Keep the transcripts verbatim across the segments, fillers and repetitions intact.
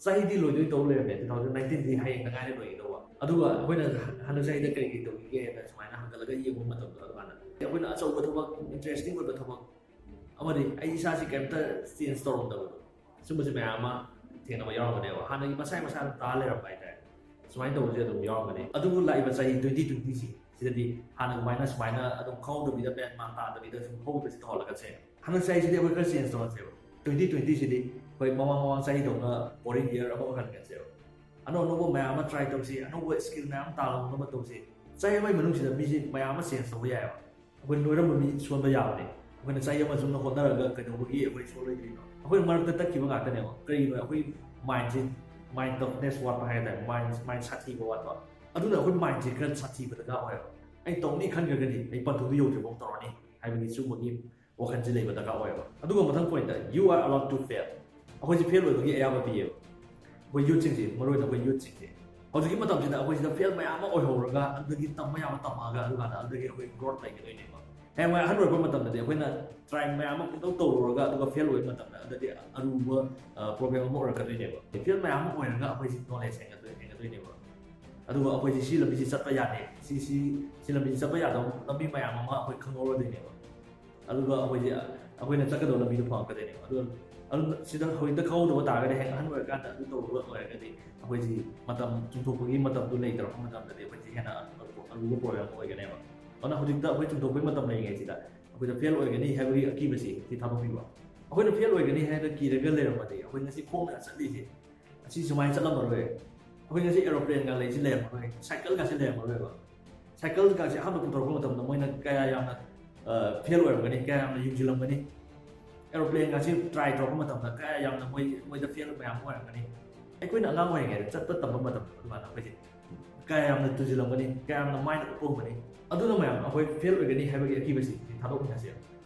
ꯆꯍꯤꯗꯤ ꯂꯣꯏꯗꯣꯏ ꯇꯧ ꯂꯩꯔꯝꯃꯦ, ꯇꯨ ꯊꯥꯎꯖꯟ ꯅꯥꯏꯟꯇꯤꯟꯗꯤ ꯍꯌꯦꯡꯗ ꯉꯥꯏꯔꯦ ꯂꯣꯏꯒꯗꯧꯕ꯫ ꯑꯗꯨꯒ ꯑꯩꯈꯣꯏꯅ ꯍꯟꯗꯛ ꯆꯍꯤꯗ ꯀꯔꯤ ꯀꯔꯤ ꯇꯧꯈꯤꯒꯦꯅ ꯁꯨꯃꯥꯏꯅ ꯍꯪꯒꯠꯂꯒ ꯌꯦꯡꯕ ꯃꯇꯝꯗ, ꯑꯗꯨꯀꯥꯟꯗ ꯑꯩꯈꯣꯏꯅ ꯑꯆꯧꯕ ꯊꯕꯛ, ꯏꯟꯇꯔꯦꯁꯇꯤꯡ ꯑꯣꯏꯕ ꯊꯕꯛ ꯑꯃꯗꯤ ꯑꯩ ꯏꯁꯥꯁꯤ ꯀꯩꯝꯇ ꯆꯦꯟꯖ ꯇꯧꯔꯝꯗꯕꯗꯣ, ꯁꯨꯝꯕꯁꯦ ꯃꯌꯥꯝ ꯑꯃ ꯊꯦꯡꯅꯕ ꯌꯥꯎꯔꯝꯒꯅꯦꯕ꯫ ꯍꯥꯟꯅꯒꯤ ꯃꯁꯥ ꯃꯁꯥꯅ ꯇꯥ ꯂꯩꯔꯝꯕ ꯍꯥꯏꯇꯥꯔꯦ꯫ ꯁꯨꯃꯥꯏꯅ ꯇꯧꯕꯁꯦ ꯑꯗꯨꯝ ꯌꯥꯎꯔꯝꯒꯅꯤ꯫ ꯑꯗꯨꯕꯨ ꯂꯥꯛꯏꯕ ꯆꯍꯤ ꯇ꯭ꯋꯦꯟꯇꯤ ꯇ꯭ꯋꯦꯟꯇꯤꯁꯤ ꯁꯤꯗꯗꯤ ꯍꯥꯟꯅ ꯑꯗꯨꯃꯥꯏꯅ ꯁꯨꯃꯥꯏꯅ ꯑꯗꯨꯝ ꯈꯪꯍꯧꯗꯕꯤꯗ, ꯃꯦꯟ ꯃꯥꯟ ꯇꯥꯗꯕꯤꯗ ꯁꯨꯝ ꯍꯧꯈꯤꯕꯁꯤ ꯇꯧꯍꯜꯂꯒꯁꯦ, ꯍꯟꯗꯛ ꯆꯍꯤꯁꯤꯗꯤ ꯑꯩꯈꯣꯏ ꯈꯔ ꯆꯦꯟꯖ ꯇꯧꯍꯟꯁꯦꯕ꯫ ꯇ꯭ꯋꯦꯟꯇꯤ ꯇ꯭ꯋꯦꯟꯇꯤꯁꯤꯗꯤ ꯑꯩꯈꯣꯏ ꯃꯃꯥꯡ ꯃꯃꯥꯡ ꯆꯍꯤꯗꯧꯅ ꯕꯣꯔꯤꯡ ꯏꯌꯔ ꯑꯃ ꯑꯣꯏꯍꯟꯒꯟꯁꯦꯕ꯫ ꯑꯅꯧ ꯑꯅꯧꯕ ꯃꯌꯥꯝ ꯑꯃ ꯇ꯭ꯔꯥꯏ ꯇꯧꯁꯤ, ꯑꯅꯧꯕ ꯁ꯭ꯀꯤꯜ ꯃꯌꯥꯝ ꯑꯃ ꯇꯥꯜꯂꯝꯅꯕ ꯇꯧꯁꯤ꯫ ꯆꯍꯤ ꯑꯃꯒꯤ ꯃꯅꯨꯡꯁꯤꯗ ꯃꯤꯁꯦ ꯃꯌꯥꯝ ꯑꯃ ꯆꯦꯟꯖ ꯇꯧꯕ ꯌꯥꯏꯑꯕ꯫ ꯑꯩꯈꯣꯏ ꯅꯣꯏꯔꯝꯕ ꯃꯤ ꯁꯣꯟꯕ ꯌꯥꯕꯅꯦ꯫ ꯑꯩꯈꯣꯏꯅ ꯆꯍꯤ ꯑꯃ ꯆꯨꯝꯅ ꯍꯣꯠꯅꯔꯒ ꯀꯩꯗꯧꯕꯒꯤ ꯑꯩꯈꯣꯏ ꯁꯣꯜꯂꯣꯏꯗꯣꯏꯅꯣ? ꯑꯩꯈꯣꯏ ꯃꯔꯛꯇ ꯇꯠꯈꯤꯕ ꯉꯥꯛꯇꯅꯦꯕ꯫ ꯀꯔꯤꯒꯤꯅꯣ? ꯑꯩꯈꯣꯏ ꯃꯥꯏꯟꯁꯦ, ꯃꯥꯏꯟ ꯇꯐꯅꯦꯁ ꯋꯥꯠꯄ ꯍꯥꯏ ꯇꯥꯔꯦ, ꯃꯥꯏꯟ, ꯃꯥꯏꯟ ꯁꯥꯊꯤꯕ ꯋꯥꯠꯄ꯫ ꯑꯗꯨꯅ ꯑꯩꯈꯣꯏ ꯃꯥꯏꯟꯁꯦ ꯈꯔ ꯁꯥꯊꯤꯕ ꯗꯔꯀꯥꯔ ꯑꯣꯏꯌꯦꯕ꯫ ꯑꯩ ꯇꯧꯅꯤ ꯈꯟꯈ꯭ꯔꯒꯗꯤ ꯑꯩ ꯄꯟꯊꯨꯡꯗꯨ ꯌꯧꯗ꯭ꯔꯤꯐꯥꯎ ꯇꯧꯔꯅꯤ ꯍꯥꯏꯕꯒꯤ ꯁꯤꯒꯨꯝꯕꯒꯤ ꯋꯥꯈꯜꯁꯦ ꯂꯩꯕ ꯗꯔꯀꯥꯔ ꯑꯣꯏꯌꯦꯕ꯫ ꯑꯗꯨꯒ ꯃꯊꯪ ꯄꯣꯏꯟꯠꯇ, "You are allowed to fail"꯫ ꯑꯩꯈꯣꯏꯁꯦ ꯐꯦꯜ ꯑꯣꯏꯕꯒꯤ ꯑꯌꯥꯕ ꯄꯤꯌꯦꯕ꯫ ꯑꯩꯈꯣꯏ ꯌꯨꯠꯁꯤꯡꯁꯦ, ꯃꯔꯨꯑꯣꯏꯅ ꯑꯩꯈꯣꯏ ꯌꯨꯠꯁꯤꯡꯁꯦ, ꯍꯧꯖꯤꯛꯀꯤ ꯃꯇꯝꯁꯤꯗ ꯑꯩꯈꯣꯏꯁꯤꯗ ꯐꯦꯜ ꯃꯌꯥꯝ ꯑꯃ ꯑꯣꯏꯍꯧꯔꯒ, ꯑꯗꯨꯗꯒꯤ ꯇꯝꯕ ꯌꯥꯕ ꯇꯝꯃꯛꯑꯒ, ꯑꯗꯨꯀꯥꯟꯗ ꯑꯗꯨꯗꯒꯤ ꯑꯩꯈꯣꯏ ꯒ꯭ꯔꯣꯠ ꯂꯩꯒꯗꯣꯏꯅꯦꯕ꯫ ꯍꯌꯦꯡꯋꯥꯏ ꯑꯍꯟ ꯑꯣꯏꯔꯛꯄ ꯃꯇꯝꯗꯗꯤ ꯑꯩꯈꯣꯏꯅ ꯇ꯭ꯔꯥꯏ ꯃꯌꯥꯝ ꯑꯃ ꯄꯨꯡꯇꯧ ꯇꯧꯔꯨꯔꯒ, ꯑꯗꯨꯒ ꯐꯦꯜ ꯑꯣꯏꯕ ꯃꯇꯝꯗ, ꯑꯗꯨꯗꯤ ꯑꯔꯨꯕ ꯄ꯭ꯔꯣꯕ꯭ꯂꯦꯝ ꯑꯃ ꯑꯣꯏꯔꯛꯀꯗꯣꯏꯅꯦꯕ꯫ ꯐꯦꯜ ꯃꯌꯥꯝ ꯑꯃ ꯑꯣꯏꯔꯒ ꯑꯩꯈꯣꯏꯁꯤ ꯅꯣꯂꯦꯖ ꯍꯦꯟꯒꯠꯇꯣꯏ-, ꯍꯦꯟꯒꯠꯇꯣꯏꯅꯦꯕ꯫ ꯑꯗꯨꯒ ꯑꯩꯈꯣꯏꯁꯤ ꯁꯤ ꯂꯝꯕꯤꯁꯤ ꯆꯠꯄ ꯌꯥꯗꯦ, ꯁꯤ, ꯁꯤ, ꯁꯤ ꯂꯝꯕꯤꯁꯤ ꯆꯠꯄ ꯌꯥꯗꯕ ꯂꯝꯕꯤ ꯃꯌꯥꯝ ꯑꯃ ꯑꯩꯈꯣꯏ ꯈꯪꯍꯧꯔꯗꯣꯏꯅꯦꯕ꯫ ꯑꯗꯨꯒ ꯑꯩꯈꯣꯏꯁꯦ, ꯑꯩꯈꯣꯏꯅ ꯆꯠꯀꯗꯕ ꯂꯝꯕꯤꯗꯣ ꯐꯪꯉꯛꯀꯗꯣꯏꯅꯦꯕ꯫ ꯑꯗꯨ, ꯑꯗꯨ ꯁꯤꯗ ꯍꯧꯖꯤꯛꯇ ꯈꯪꯍꯧꯗꯕ ꯇꯥꯔꯒꯗꯤ, ꯍꯌꯦꯡ ꯑꯍꯟ ꯑꯣꯏꯔꯀꯥꯟꯗ ꯑꯗꯨ ꯇꯧꯔꯒ ꯑꯣꯏꯔꯒꯗꯤ, ꯑꯩꯈꯣꯏꯁꯤ ꯃꯇꯝ ꯆꯨꯝꯊꯣꯛꯄꯒꯤ ꯃꯇꯝꯗꯣ ꯂꯩꯇ꯭ꯔꯛꯄ ꯃꯇꯝꯗꯗꯤ, ꯑꯩꯈꯣꯏꯁꯤ ꯍꯦꯟꯅ ꯑꯔꯨꯕ ꯄ꯭ꯔꯣꯕ꯭ꯂꯦꯝ ꯑꯃ ꯑꯣꯏꯒꯅꯦꯕ꯫ ꯑꯗꯨꯅ ꯍꯧꯖꯤꯛꯇ ꯑꯩꯈꯣꯏ ꯆꯨꯝꯊꯣꯛꯄꯒꯤ ꯃꯇꯝ ꯂꯩꯔꯤꯉꯩꯁꯤꯗ ꯑꯩꯈꯣꯏꯗ ꯐꯦꯜ ꯑꯣꯏꯒꯅꯤ ꯍꯥꯏꯕꯒꯤ ꯑꯀꯤꯕꯁꯤ ꯁꯤ ꯊꯥꯗꯣꯛꯄꯤꯕ꯫ ꯑꯩꯈꯣꯏꯅ ꯐꯦꯜ ꯑꯣꯏꯒꯅꯤ ꯍꯥꯏꯅ ꯀꯤꯔꯒ ꯂꯩꯔꯝꯃꯗꯤ, ꯑꯩꯈꯣꯏ ꯉꯁꯤ ꯈꯣꯡꯅ ꯆꯠꯂꯤꯁꯦ ꯑꯁꯤ ꯁꯨꯃꯥꯏꯅ ꯆꯠꯂꯝꯃꯔꯣꯏ꯫ ꯑꯩꯈꯣꯏ ꯉꯁꯤ ꯑꯦꯔꯣꯄ꯭ꯂꯦꯟꯒ ꯂꯩꯁꯤ ꯂꯩꯔꯝꯃꯔꯣꯏ, ꯁꯥꯏꯀꯜꯒꯁꯤ ꯂꯩꯔꯝꯃꯔꯣꯏꯕ꯫ ꯁꯥꯏꯀꯜꯒꯁꯤ ꯑꯍꯥꯟꯕ ꯄꯨꯊꯣꯔꯛꯄ ꯃꯇꯝꯗ ꯃꯣꯏꯅ ꯀꯌꯥ ꯌꯥꯝꯅ, ꯑ, ꯐꯦꯜ ꯑꯣꯏꯔꯝꯒꯅꯤ, ꯀꯌꯥ ꯌꯥꯝꯅ ꯌꯨꯡꯁꯤꯜꯂꯝꯒꯅꯤ꯫ ꯑꯦꯔꯣꯄ꯭ꯂꯦꯟꯒꯁꯤ ꯇ꯭ꯔꯥꯏ ꯇꯧꯔꯛꯄ ꯃꯇꯝꯗ ꯀꯌꯥ ꯌꯥꯝꯅ ꯃꯣꯏ, ꯃꯣꯏꯗ ꯐꯦꯜ ꯃꯌꯥꯝ ꯑꯣꯏꯔꯝꯒꯅꯤ꯫ ꯑꯩꯈꯣꯏꯅ ꯑꯉꯥꯡ ꯑꯣꯏꯔꯤꯉꯩꯗ ꯆꯠꯄ ꯇꯝꯕ ꯃꯇꯝꯗ ꯑꯗꯨꯀꯥꯟꯗ ꯑꯩꯈꯣꯏꯁꯦ ꯀꯌꯥ ꯌꯥꯝꯅ ꯇꯨꯁꯤꯜꯂꯝꯒꯅꯤ, ꯀꯌꯥ ꯌꯥꯝꯅ ꯃꯥꯏꯅ ꯎꯞꯄꯝꯒꯅꯤ꯫ ꯑꯗꯨꯅ ꯃꯌꯥꯝ ꯑꯩꯈꯣꯏ ꯐꯦꯜ ꯑꯣꯏꯒꯅꯤ ꯍꯥꯏꯕꯒꯤ ꯑꯀꯤꯕꯁꯤ ꯁꯤ ꯊꯥꯗꯣꯛꯃꯤꯟꯅꯁꯦꯕ꯫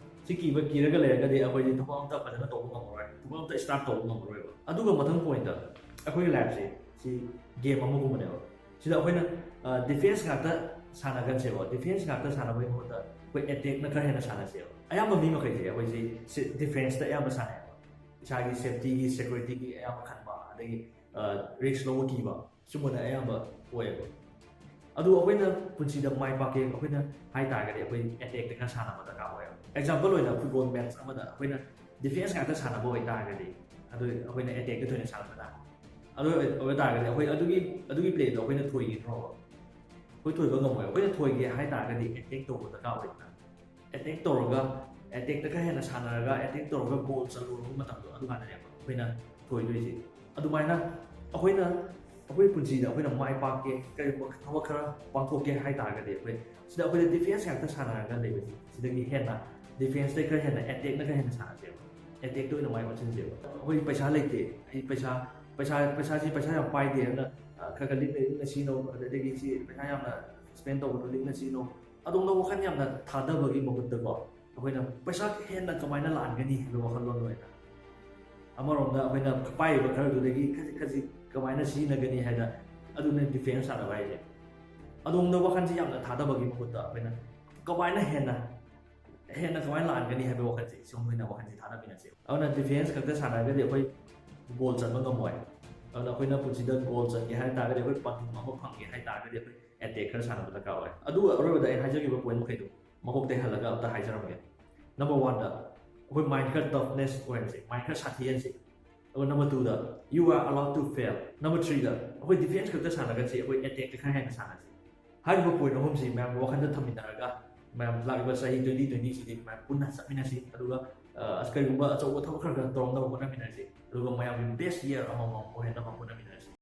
ꯁꯤ ꯀꯤꯕ ꯀꯤꯔꯒ ꯂꯩꯔꯒꯗꯤ ꯑꯩꯈꯣꯏꯗꯤ ꯊꯕꯛ ꯑꯝꯇ ꯐꯖꯅ ꯇꯧꯕ ꯉꯝꯃꯔꯣꯏ, ꯊꯕꯛ ꯑꯝꯇ ꯁ꯭ꯇꯥꯔꯠ ꯇꯧꯕ ꯉꯝꯃꯔꯣꯏꯕ꯫ ꯑꯗꯨꯒ ꯃꯊꯪ ꯄꯣꯏꯟꯠꯇ, ꯑꯩꯈꯣꯏꯒꯤ ꯂꯥꯏꯐꯁꯦ ꯁꯤ ꯒꯦꯝ ꯑꯃꯒꯨꯝꯕꯅꯦꯕ꯫ ꯁꯤꯗ ꯑꯩꯈꯣꯏꯅ, ꯑ, ꯗꯤꯐꯦꯟꯁ ꯉꯥꯛꯇ ꯁꯥꯟꯅꯒꯟꯁꯦꯕ꯫ ꯗꯤꯐꯦꯟꯁ ꯉꯥꯛꯇ ꯁꯥꯟꯅꯕꯒꯤ ꯃꯍꯨꯠꯇ ꯑꯩꯈꯣꯏ ꯑꯦꯇꯦꯛꯅ ꯈꯔ ꯍꯦꯟꯅ ꯁꯥꯟꯅꯁꯦꯕ꯫ ꯑꯌꯥꯝꯕ ꯃꯤ ꯃꯈꯩꯁꯦ ꯑꯩꯈꯣꯏꯁꯤ ꯁꯤ ꯗꯤꯐꯦꯟꯁꯇ ꯑꯌꯥꯝꯕ ꯁꯥꯟꯅꯩꯌꯦꯕ꯫ ꯏꯁꯥꯒꯤ ꯁꯦꯐꯇꯤꯒꯤ, ꯁꯦꯀ꯭ꯌꯨꯔꯤꯇꯤꯒꯤ ꯑꯌꯥꯝꯕ ꯈꯟꯕ, ꯑꯗꯒꯤ ꯔꯤꯁ꯭ꯛ ꯂꯧꯕ ꯀꯤꯕ, ꯁꯤꯒꯨꯝꯕꯅ ꯑꯌꯥꯝꯕ ꯑꯣꯏꯌꯦꯕ꯫ ꯑꯗꯨ ꯑꯩꯈꯣꯏꯅ ꯄꯨꯟꯁꯤꯗ ꯃꯥꯏ ꯄꯥꯛꯀꯦ ꯑꯩꯈꯣꯏꯅ ꯍꯥꯏ ꯇꯥꯔꯒꯗꯤ, ꯑꯩꯈꯣꯏ ꯑꯦꯇꯦꯛꯇ ꯈꯔ ꯁꯥꯟꯅꯕ ꯗꯔꯀꯥꯔ ꯑꯣꯏꯌꯦꯕ꯫ ꯑꯦꯛꯖꯥꯝꯄꯜ ꯑꯣꯏꯅ, ꯐꯨꯠꯕꯣꯜ ꯃꯦꯠꯆ ꯑꯃꯗ ꯑꯩꯈꯣꯏꯅ ꯗꯤꯐꯦꯟꯁ ꯉꯥꯛꯇ ꯁꯥꯟꯅꯕ ꯑꯣꯏꯇꯥꯔꯒꯗꯤ, ꯑꯗꯨ ꯑꯩꯈꯣꯏꯅ ꯑꯦꯇꯦꯛꯇ ꯊꯣꯏꯅ ꯁꯥꯟꯅꯕ ꯇꯥꯔꯦ꯫ ꯑꯗꯨ ꯑꯣꯏꯇꯥꯔꯒꯗꯤ ꯑꯩꯈꯣꯏ ꯑꯗꯨꯒꯤ, ꯑꯗꯨꯒꯤ ꯄ꯭ꯂꯦꯗꯣ ꯑꯩꯈꯣꯏꯅ ꯊꯣꯏꯈꯤꯗ꯭ꯔꯣꯕ? ꯑꯩꯈꯣꯏ ꯊꯣꯏꯕ ꯉꯝꯃꯣꯏ꯫ ꯑꯩꯈꯣꯏꯅ ꯊꯣꯏꯒꯦ ꯍꯥꯏ ꯇꯥꯔꯒꯗꯤ ꯑꯦꯇꯦꯛ ꯇꯧꯕ ꯗꯔꯀꯥꯔ ꯑꯣꯏꯗꯅ꯫ ꯑꯦꯇꯦꯛ ꯇꯧꯔꯒ, ꯑꯦꯇꯦꯛꯇ ꯈꯔ ꯍꯦꯟꯅ ꯁꯥꯟꯅꯔꯒ, ꯑꯦꯇꯦꯛ ꯇꯧꯔꯒ ꯒꯣꯜ ꯆꯜꯂꯨꯔꯕ ꯃꯇꯝꯗꯣ, ꯑꯗꯨꯀꯥꯟꯗꯅꯦꯕ ꯑꯩꯈꯣꯏꯅ ꯊꯣꯏꯗꯣꯏꯁꯦ꯫ ꯑꯗꯨꯃꯥꯏꯅ ꯑꯩꯈꯣꯏꯅ, ꯑꯩꯈꯣꯏ ꯄꯨꯟꯁꯤꯗ ꯑꯩꯈꯣꯏꯅ ꯃꯥꯏ ꯄꯥꯛꯀꯦ, ꯀꯔꯤꯒꯨꯝꯕ ꯊꯕꯛ ꯈꯔ ꯄꯥꯡꯊꯣꯛꯀꯦ ꯍꯥꯏ ꯇꯥꯔꯒꯗꯤ, ꯑꯩꯈꯣꯏ ꯁꯤꯗ ꯑꯩꯈꯣꯏꯗ ꯗꯤꯐꯦꯟꯁ ꯉꯥꯛꯇ ꯁꯥꯟꯅꯔꯒ ꯂꯩꯕꯁꯦ, ꯁꯤꯗꯒꯤ ꯍꯦꯟꯅ ꯗꯤꯐꯦꯟꯁꯇꯩ ꯈꯔ ꯍꯦꯟꯅ ꯑꯦꯇꯦꯛꯅ ꯈꯔ ꯍꯦꯟꯅ ꯁꯥꯟꯅꯁꯦꯕ꯫ ꯑꯦꯇꯦꯛꯇ ꯑꯣꯏꯅ ꯃꯥꯏ ꯑꯣꯟꯁꯤꯟꯁꯦꯕ꯫ ꯑꯩꯈꯣꯏ ꯄꯩꯁꯥ ꯂꯩꯇꯦ, ꯑꯩ ꯄꯩꯁꯥ, ꯄꯩꯁꯥ, ꯄꯩꯁꯥꯁꯤ, ꯄꯩꯁꯥ ꯌꯥꯝ ꯄꯥꯏꯗꯦ, ꯑꯗꯨꯅ, ꯑ, ꯈꯔ ꯈꯔ ꯂꯤꯛꯅ, ꯂꯤꯛꯅ ꯁꯤꯖꯤꯟꯅꯧ, ꯑꯗꯨꯗꯒꯤ ꯁꯤ ꯄꯩꯁꯥ ꯌꯥꯝꯅ ꯁ꯭ꯄꯦꯟ ꯇꯧꯕꯗꯣ ꯂꯤꯛꯅ ꯁꯤꯖꯤꯟꯅꯧ꯫ ꯑꯗꯣꯝꯗ ꯋꯥꯈꯜ ꯌꯥꯝꯅ ꯊꯥꯗꯕꯒꯤ ꯃꯍꯨꯠꯇꯀꯣ, ꯑꯩꯈꯣꯏꯅ ꯄꯩꯁꯥ ꯍꯦꯟꯅ ꯀꯃꯥꯏꯅ ꯂꯥꯛꯍꯟꯒꯅꯤ ꯍꯥꯏꯕ ꯋꯥꯈꯜꯂꯣꯟꯗ ꯑꯣꯏꯅ, ꯑꯃꯔꯣꯝꯗ ꯑꯩꯈꯣꯏꯅ ꯄꯥꯏꯔꯤꯕ ꯈꯔꯗꯨꯗꯒꯤ ꯈꯖꯤꯛ ꯈꯖꯤꯛ ꯀꯃꯥꯏꯅ ꯁꯤꯖꯤꯟꯅꯒꯅꯤ ꯍꯥꯏꯅ, ꯑꯗꯨꯅ ꯗꯤꯐꯦꯟꯁ ꯁꯥꯟꯅꯕ ꯍꯥꯏꯁꯦ꯫ ꯑꯗꯣꯝꯗ ꯋꯥꯈꯜꯁꯤ ꯌꯥꯝꯅ ꯊꯥꯗꯕꯒꯤ ꯃꯍꯨꯠꯇ ꯑꯩꯈꯣꯏꯅ ꯀꯃꯥꯏꯅ ꯍꯦꯟꯅ, ꯍꯦꯟꯅ ꯀꯃꯥꯏꯅ ꯂꯥꯛꯍꯟꯒꯅꯤ ꯍꯥꯏꯕ ꯋꯥꯈꯜꯁꯦ, ꯁꯤꯒꯨꯝꯕ ꯑꯣꯏꯅ ꯋꯥꯈꯜꯁꯦ ꯊꯥꯗꯃꯤꯟꯅꯁꯦ꯫ ꯑꯗꯨꯅ ꯗꯤꯐꯦꯟꯁ ꯈꯛꯇ ꯁꯥꯟꯅꯔꯒꯗꯤ ꯑꯩꯈꯣꯏ ꯒꯣꯜ ꯆꯟꯕ ꯉꯝꯃꯣꯏ꯫ ꯑꯗꯨꯅ ꯑꯩꯈꯣꯏꯅ ꯄꯨꯟꯁꯤꯗ ꯒꯣꯜ ꯆꯟꯒꯦ ꯍꯥꯏ ꯇꯥꯔꯒꯗꯤ, ꯑꯩꯈꯣꯏ ꯄꯟꯊꯨꯡ ꯑꯃ ꯐꯪꯒꯦ ꯍꯥꯏ ꯇꯥꯔꯒꯗꯤ, ꯑꯩꯈꯣꯏ ꯑꯦꯇꯦꯛ ꯈꯔ ꯁꯥꯟꯅꯕ ꯗꯔꯀꯥꯔ ꯑꯣꯏ꯫ ꯑꯗꯨꯒ ꯑꯔꯣꯏꯕꯗ ꯑꯩ ꯍꯥꯏꯖꯈꯤꯕ ꯄꯣꯏꯟ ꯃꯈꯩꯗꯣ ꯃꯀꯣꯛꯇꯩ ꯍꯜꯂꯒ ꯑꯝꯇ ꯍꯥꯏꯖꯔꯝꯒꯦ꯫ ꯅꯝꯕꯔ ꯋꯥꯟꯗ, ꯑꯩꯈꯣꯏ ꯃꯥꯏꯟ ꯈꯔ ꯇꯐꯅꯦꯁ ꯑꯣꯏꯍꯟꯁꯦ, ꯃꯥꯏꯟ ꯈꯔ ꯁꯥꯊꯤꯍꯟꯁꯦ꯫ ꯑꯗꯨꯒ ꯅꯝꯕꯔ ꯇꯨꯗ, you are allowed to fail꯫ Number third, ꯑꯩꯈꯣꯏ ꯗꯤꯐꯦꯟꯁ ꯈꯛꯇ ꯁꯥꯟꯅꯒꯟꯁꯦ, ꯑꯩꯈꯣꯏ ꯑꯦꯇꯦꯛꯇ ꯈꯔ ꯍꯦꯟꯅ ꯁꯥꯟꯅꯁꯦ꯫ ꯍꯥꯏꯔꯤꯕ ꯄꯣꯏꯟ ꯑꯍꯨꯝꯁꯤ ꯃꯌꯥꯝꯒꯤ ꯋꯥꯈꯜꯗ ꯊꯝꯃꯤꯟꯅꯔꯒ, ꯃꯌꯥꯝ ꯂꯥꯛꯂꯤꯕ ꯆꯍꯤ ꯇ꯭ꯋꯦꯟꯇꯤ ꯇ꯭ꯋꯦꯟꯇꯤꯁꯤꯗꯤ ꯃꯌꯥꯝ ꯄꯨꯟꯅ ꯆꯠꯃꯤꯟꯅꯁꯤ꯫ ꯑꯗꯨꯒ, ꯑ, ꯑꯁ, ꯀꯔꯤꯒꯨꯝꯕ ꯑꯆꯧꯕ ꯊꯕꯛ ꯈꯔ ꯈꯔ ꯇꯧꯔꯝꯅꯕ ꯍꯣꯠꯅꯃꯤꯟꯅꯁꯤ꯫ ꯑꯗꯨꯒ ꯃꯌꯥꯝꯒꯤ ꯕꯦꯁ ꯌꯔ ꯑꯃꯃꯝ ꯑꯣꯏꯍꯟꯅꯕ ꯍꯣꯠꯅꯃꯤꯟꯅꯁꯤ꯫